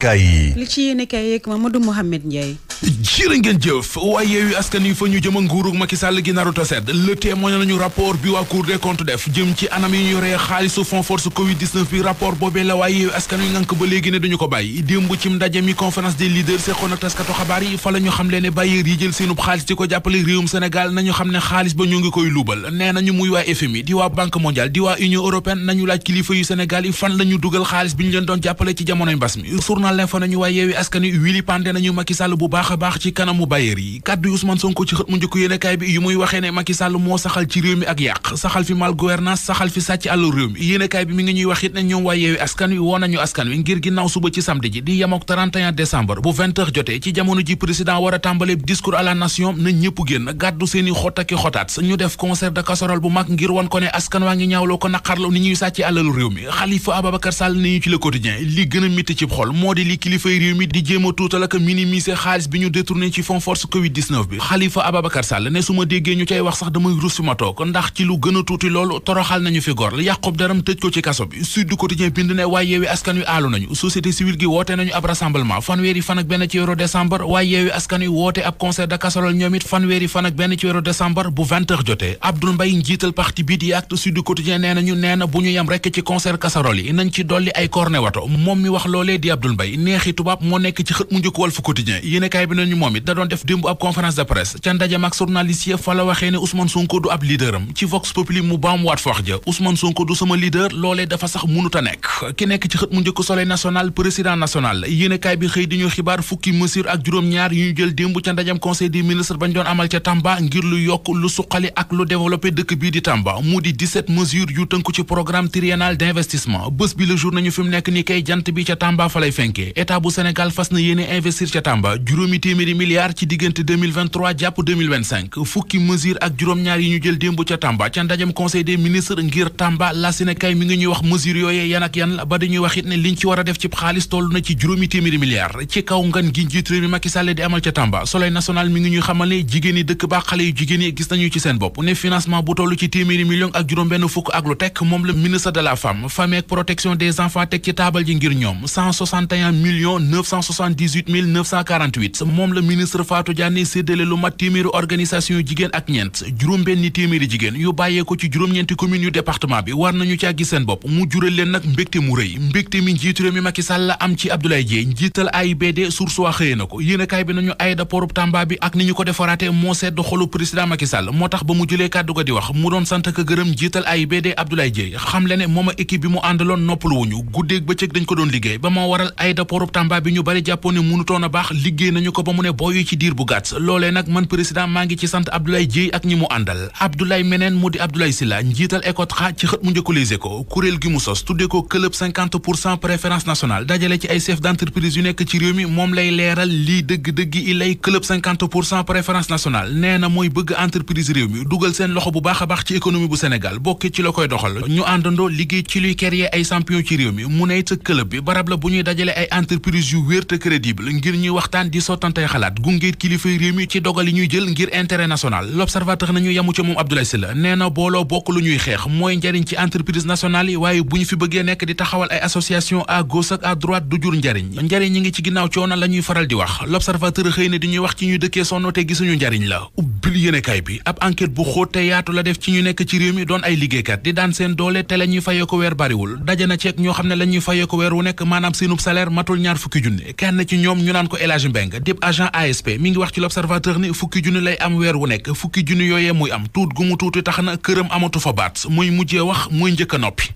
kay yi. li ci yéene kay yeeg Mamadou Mohamed Ndiaye. jërë ngeen jëf waaye Yewwi Askan Wi fa ñu jëm a nguurug Macky Sall gi naru ta sedd Le Témoin nañu rapport bi waa Cour des comptes def jëm ci anam yi ñu yoree xaalisu Fonds Force Covid-19 bi rapport boobee la waaye Yewwi Askan Wi ngànk ba léegi ne duñu ko bàyyi démb ci ndaje mi conférence des leaders seqoon ak taskatu xabaar yi fa la ñu xam le ne bailleurs yi jël seenub xaalis di ko jàppale réewum Sénégal nañu xam ne xaalis ba ñu ngi koy luubal nee nañu muy waa FMI di waa Banque mondiale di waa Union européenne nañu laaj kilifa yu Sénégal yi fan la ñu dugal xaalis bi ñu leen doon jàppale ci jamonoy mbas mi journal L'Info nañu waa Yewwi Askan Wi wili pande nañu Macky Sall bu baax a baax ci kanamu bailleurs yi kàddu yu Ousmane Sonko ci xët mu njëkk yéenekaay bi yu muy waxee ne Macky Sall moo saxal ci réew mi ak yàq saxal fi mal gouvernance saxal fi sàcc àllu réew mi yéenekaay bi mi ngi ñuy wax it ne ñoom waa Yewwi Askan Wi woo nañu askan wi ngir ginnaaw suba ci samedi ji di yemook 31 décembre bu 20h jotee ci jamono ji président war a tàmbale discours à la nation na ñëpp génn gàddu seeni xotaki xotaat ñu def concert de casserole bu mag ngir wan ko ne askan waa ngi ñaawloo ko naqarloo ni ñuy sàcc àlalu réew mi Khalifa Ababacar Sall ni ñu ci Le Quotidien li gën a métti ci xol moo di li kilifay réew mi di jéem a tuutal ak minimiser xaalis bi ñu détourné ci Fonds Force Covid-19 bi Khalifa Ababacar Sall ne su ma déggee ñu cay wax sax damay rus fi ma toog ndax ci lu gën a tuuti loolu toroxal nañu fi gor yàqub daram tëj ko ci kaso bi Sud Quotidien bind ne waaye Yewwi Askan Wi aalu nañu société civile gi woote nañu ab rassemblement fanweeri fan ak benn ci weeru décembre waaye Yewwi Askan Wi woote ab concert de casserole ñoom it fanweeri fan ak benn ci weeru décembre bu 20h jotee Abdoul Mbaye njiital parti bi di Actes Sud Quotidien nee na bu ñu yem rekk ci concert casserole yi nañ ci dolli ay cornet wato moom mi wax loolee di Abdoul Mbaye neexi tubaab moo nekk ci xët mu njëkk Walf Quotidien yéenekaay bi nañu moom it da doon def démb ab conférence de presse ca ndaje mag journaliste yi fa la waxee ne Ousmane Sonko du ab leaderam ci Vox Populi mu baam waat wax ja Ousmane Sonko du sama leader loolee dafa sax mënut a nekk ki nekk ci xët mu njëkk Soleil national président national yéenekaay bi xëy di ñu xibaar fukki mesure ak juróom-ñaar yu ñu jël démb ca ndajam conseil des ministres bañ doon amal ca Tamba ngir lu yokk lu suqali ak lu développé dëkk bii di Tamba mu di 17 mesures yu tënku ci programme triennal d'investissement bés bi le jour nañu fi mu nekk ni kay jant bi ca Tamba fa lay fenkee état bu Sénégal fas na yéene investir ca Tamba juróomi téeméeri milliards ci diggante 2023 jàpp 2025 fukki mesure ak juróom-ñaar yi ñu jël démb ca Tamba ca ndajam conseil des ministres ngir Tamba la Sénégal mi ngi ñuy wax mesure yooyee yan ak yan la ba dañuy wax it ne liñ ci war a def ci xaalis toll na ci juróomi téeméeri milliards ci kaw ngan gi njiit réew mi Macky Sall di amal ca Tamba Soleil national mi ngi ñuy xamal ne jigéen yi dëkk ba xale yu jigéen yi gis nañu ci seen bopp ne financement bu toll ci téeméeri millions ak juróom benn fukk ak lu tekk moom la ministre de la femme famille ak protection des enfants teg ci taabal ji ngir ñoom 161 millions 978 mille 948 moom la ministre Fatou Diané séddale lu mat téeméeri organisation yu jigéen ak ñeent juróom-benni téeméeri jigéen yu bàyyee ko ci juróom-ñeenti communes yu département bi war nañu caa gis seen bopp mu jural leen nag mbégte mu rëy mbégte mi njiitu réew mi Macky Sall la am ci Abdoulaye Dièye njiital AIBD source waa xëyee na ko yéenekaay bi nañu aéroport Tamba bi ak ni ñu ko defaraate moo sedd xolu président Macky Sall moo tax ba mu jëlee kàddu ga di wax mu doon sant ak gërëm njiital AIBD Abdoulaye Dièye xam le ne moom ak équipe bi mu àndaloon noppalu wuñu guddeeg bëccëg dañ ko doon liggéey ba moo waral aéroport Tamba bi ñu bari jàppoon ne mënutoon a baax liggéey nañu ko ba mu ne booyu ci diir bu gàtt loolee nag man président maa ngi ci sant Abdoulaye Dièye ak ñi mu àndal Abdoulaye meneen mu di Abdoulaye Sylla njiital Ecotra ci xët mu njëkk Les Échos kuréel gi mu sos tuddee ko club 50% préférence nationale dajale ci ay chef d'entreprise yu nekk ci réew mi moom lay leeral lii dëgg-dëgg i lay club 50% préférence nationale nee na mooy bëgg entreprise réew mi dugal seen loxo bu baax a baax ci économie bu Sénégal bokki ci la koy doxal ñu àndandoo liggéey ci luy créer ay champion ci réew mi mu ne it club bi barab la bu ñuy dajale ay entreprise yu wér te crédible ngir ñuy waxtaan di sottantey xalaat gunge kilifay réew mi ci dogal yi ñuy jël ngir intérêt national l'observateur nañu yamu ca moom Abdoulaye Sylla nee na booloo bokk lu ñuy xeex mooy njariñ ci entreprise nationale yi waaye bu ñu fi bëggee nekk di taxawal ay association à gauche ak à droite du jur njariñ ñi ngi ci ginnaaw coono la ñuy faral di wax l'observateur xëy na di ñuy wax ci ñu dëkkee sonn te gisuñu njariñ la ubbil yéenekaay bi ab enquête bu xóot te yaatu la def ci ñu nekk ci réew mi doon ay liggéeykat di daan seen doole te la ñuy fayee ko weer bariwul daje na ceeg ñoo xam ne la ñuy fayee ko weer wu nekk maanaam seenub salaire matul ñaar fukki junni kenn ci ñoom ñu naan ko El Hadji Mbeng dib agent ASP mi ngi wax ci l'observateur ni fukki junni lay am weer wu nekk fukki junni yooyee muy am tuut gu mu tuuti tax na këram amatu fa baat muy mujjee wax muy njëkk a noppi.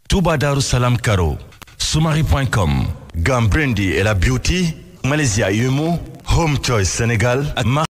Touba Darou Salam Karo Soumari.com Gambrendi et la Beauty Malaysia Yumu Home Choice Sénégal ak